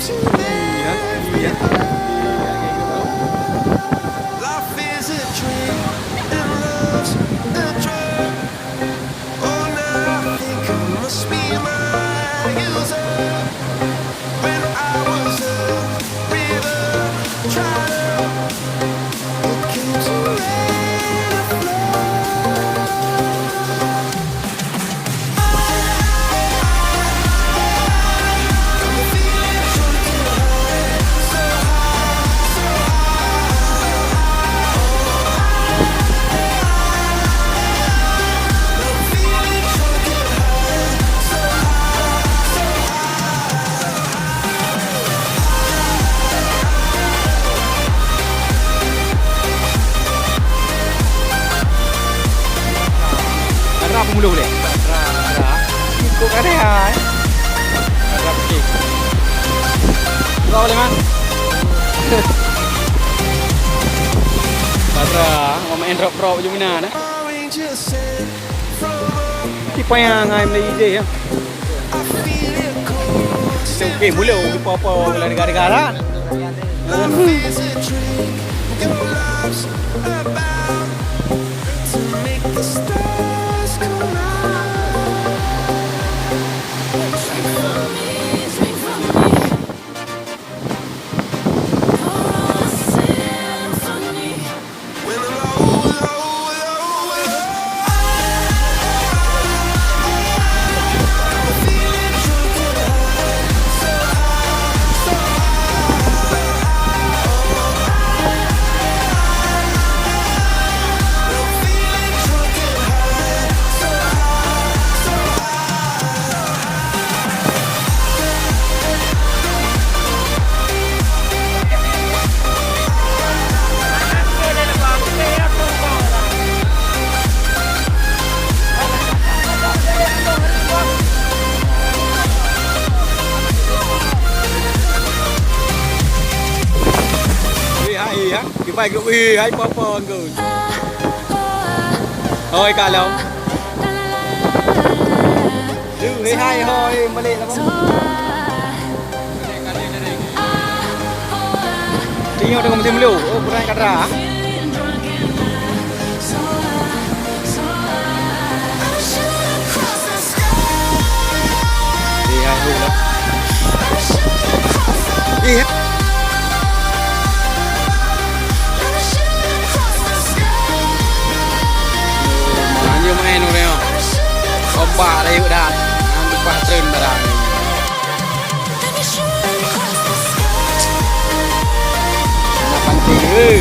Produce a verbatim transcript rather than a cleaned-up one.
Life is a dream and love's a drug. Oh, now I think I must be my user. When I was a river trotter, it came to rain and flood. Padra pun meulôh lé. Padra, padra. Ikut kadang, eh. Padra putih. Padra boleh, Mang? Padra, mau main drop-drop je benar, eh. Ti payah ngai meulai idéh, ya. Okey, mula apa-apa lam negara-negara. Weh, hai, ya. Kibai grup, weh, hai, papa, anggun. Hoi, kalau. Duh, eh, hai, hoi, balik lah, Bang. Tengok dengan mesin belu. Oh, kurang kadra. Eh, hai, hoi lah. Eh, hai. Hanyut main ureueng nyoe. Ombak rayeuk that. Nyan leupah treun barang. Anak pantai, eh.